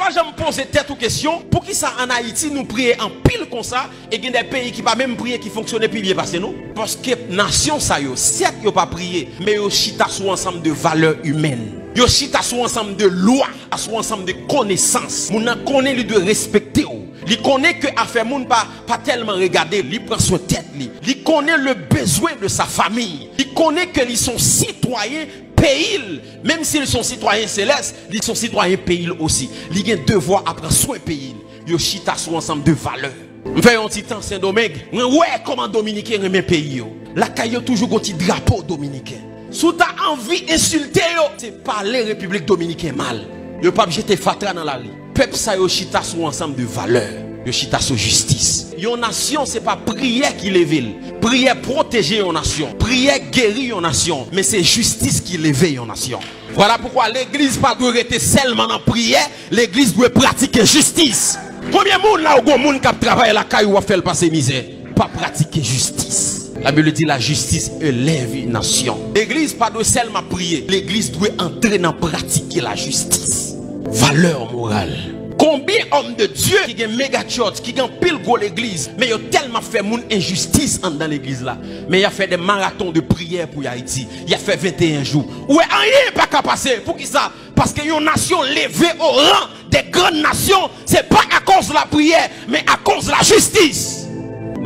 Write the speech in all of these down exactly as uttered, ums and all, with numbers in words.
Pa janm poze tèt ou kesyon, poukisa ann Ayiti nou priye anpil konsa, e gen de peyi ki pa menm priye ki fonksyone pi byen pase nou? Paske nasyon sa yo, sèt yo pa priye, men yo chita sou ansanm de valè imèn. Yo chita sou ansanm de lwa, sou ansanm de konesans. Moun nan konnen li dwe respekte w. Li konnen ke afè moun pa, pa tèlman regade l, li pran swen tèt li. Li konnen le bezwen de sa famiy. Li konnen ke li se yon sitwayen peyi l. Menm si l se yon sitwayen selès, li se yon sitwayen peyi l osi. Li gen devwa a pran swen peyi l. Yo chita sou ansanm de valè. M fè yon ti tan Sendomeng, mwen wè kòman Dominiken renmen peyi yo. Lakay yo toujou gon ti drapo dominiken. Si w ta anvi ensilte yo, se pale Repiblik Dominiken mal. Yo p ap jete fatra nan lari. Pèp sa yo chita sou ansanm de valè. Yo chita sou jistis. Yon nasyon se pa priyè ki leve l. Priyè pwoteje yon nasyon. Priyè geri yon nasyon. Men se jistis ki leve yon nasyon. Vwala poukwa legliz pa dwe rete sèlman nan priyè, legliz dwe pratike jistis. Konbyen moun la ou gon moun k ap travay lakay ou w ap fè l pase mizè? Pa pratike jistis. La Bible dit la justice élève une nation. Legliz pa dwe sèlman priye, legliz dwe antre nan pratike lajistis. Valè moral. Konbyen òm de Dye ki gen mega church, ki gen anpil gwo legliz, men yo tèlman ap fè moun enjistis anndan legliz la. Men y ap fè de maraton de priyè pou Ayiti. Y ap fè venteyen jou. Ou wè anyen pa ka pase. Poukisa? Paske yon nasyon leve o ran de grann nasyon, se pa akoz lapriyè, men akoz lajistis.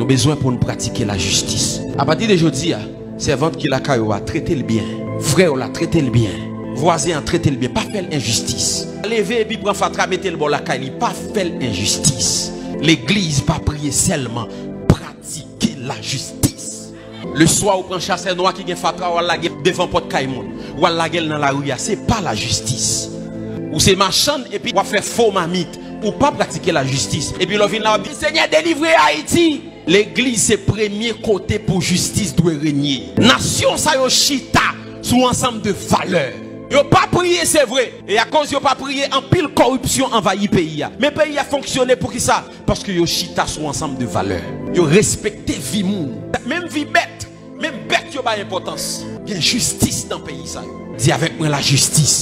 Nou bezwen pou n pratike lajistis. Apati de jodi a, sèvant ki lakay ou a, trete l byen. Frè w la, trete l byen. Vwazen an, trete l byen. Pa fè l enjistis. Leve epi pran fatra mete l bò lakay li. Pa fè l enjistis. Legliz pa priye sèlman. Pratike lajistis. Leswa ou pran chasè nwa ki gen fatra, w al lage devan pòt kay moun. W al lage l nan lari a. Se pa lajistis. Ou se machann epi w ap fè fo mamit. Ou pa pratike lajistis. Epi lè w vin la, w ap di, Senyè, delivre Ayiti. Legliz se premye kote pou jistis dwe renye. Nasyon sa yo chita sou ansanm de valè. Yo pa priye, se vre. E akoz yo pa priye, anpil kòripsyon anvayi peyi a. Men peyi a fonksyone poukisa? Paske yo chita sou ansanm de valè. Yo respekte vi moun. Menm vi bèt, menm bèt yo bay enpòtans. Gen jistis nan peyi sa yo. Di avèk mwen, lajistis.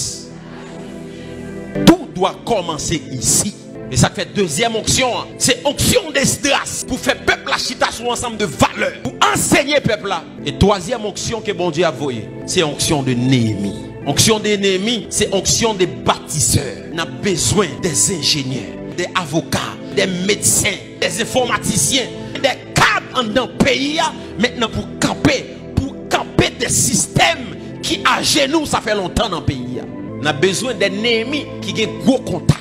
Tout doit commencer ici. E sa k fè dezyèm onksyon an, se onksyon de Esdras pou fè pèp la chita sou ansanm de valè, pou ansenye pèp la. E twazyèm onksyon ke Bondye ap voye, se onksyon de Neyemi. Onksyon de Neyemi, se onksyon de batisè. N ap bezwen de enjenyè, de avoka, de medsen, de enfòmatisyen, de kad anndan peyi a, mentnan pou kanpe, pou kanpe de sistèm ki ajenou, sa fè lontan nan peyi a. N ap bezwen de Neyemi ki gen gwo kontak.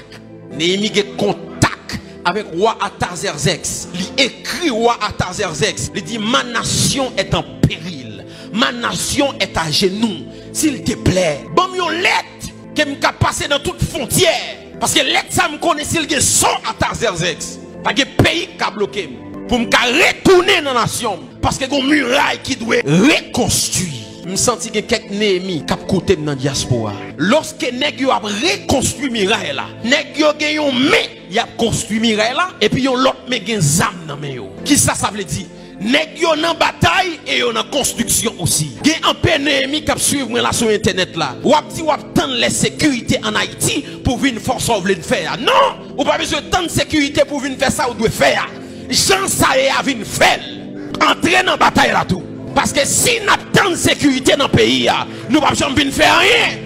Neyemi gen kontak avèk wa Atazèzèks. Li ekri wa Atazèzèks. Li di, Ma nation est en péril. Ma nation est à genoux. S'il te plaît, ban m yon lèt ke m ka pase nan tout fwontyè. Paske lèt sa m konnen si l gen son Atazèzèks. Pa gen peyi k ka bloke m. Pou m ka retounen nan nasyon m. Paske gon miray ki dwe rekonstwi. M santi gen kèk Neyemi k ap koute m nan dyaspora. Lòske nèg yo ap rekonstwi miray la, nèg yo gen yon men y ap konstwi miray la, epi yon lòt men gen zam nan men yo. Kisa sa vle di? Nèg yo nan batay e yo nan konstriksyon osi. Gen anpil Neyemi k ap swiv mwen la sou entènèt la. W ap di w ap tann lè sekirite ann Ayiti pou w vin fè sa w vle n fè a. Non! Ou pa bezwen tann sekirite pou w vin fè sa w dwe fè a. Jan sa ye a, vin fè l. Antre nan batay la tou. Paske si n ap tann sekirite nan peyi a, nou p ap janm vin fè anyen.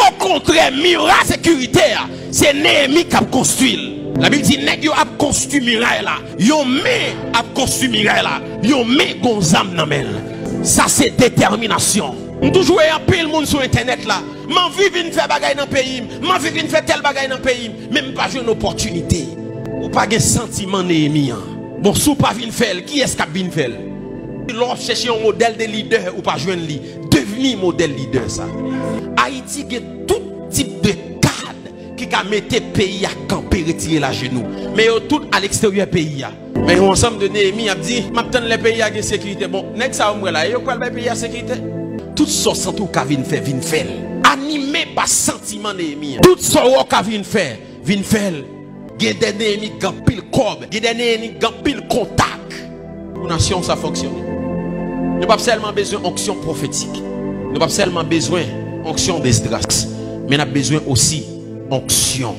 Okontrè, miray sekirite a, se Neyemi k ap konstwi l. Labib di, nèg yo ap konstwi miray la. Yon men ap konstwi miray la. Yon men gon zam nan men l. Sa se detèminasyon. M toujou wè anpil moun sou entènèt la. M anvi vin fè bagay nan peyi m. M anvi vin fè tèl bagay nan peyi m. Men m pa jwenn opòtinite. Ou pa gen santiman Neyemi an. Bon, si w pa vin fè l, kiyès k ap vin fè l? Lè w ap chèche yon modèl de lidè, ou pa jwenn li. Devni modèl lidè sa. Ayiti gen tout tip de kad ki ka mete peyi a kanpe, retire l ajenou. Men yo tout aleksteryè peyi a. Men yon ansanm de Neyemi ap di, m ap tann lè peyi a gen sekirite. Bon, nèg sa yo m wè la, e yo k pral bay peyi a sekirite? Tout sa w santi w ka vin fè, vin fè l. Anime pa santiman Neyemi an. Tout sa w wè w ka vin fè, vin fè l. Gen de Neyemi k gen anpil kòb, gen de Neyemi k gen anpil kontak. Pou nasyon sa fonksyone, nou p ap sèlman bezwen onksyon pwofetik. Nou p ap sèlman bezwen onksyon de Esdras, men n ap bezwen osi onksyon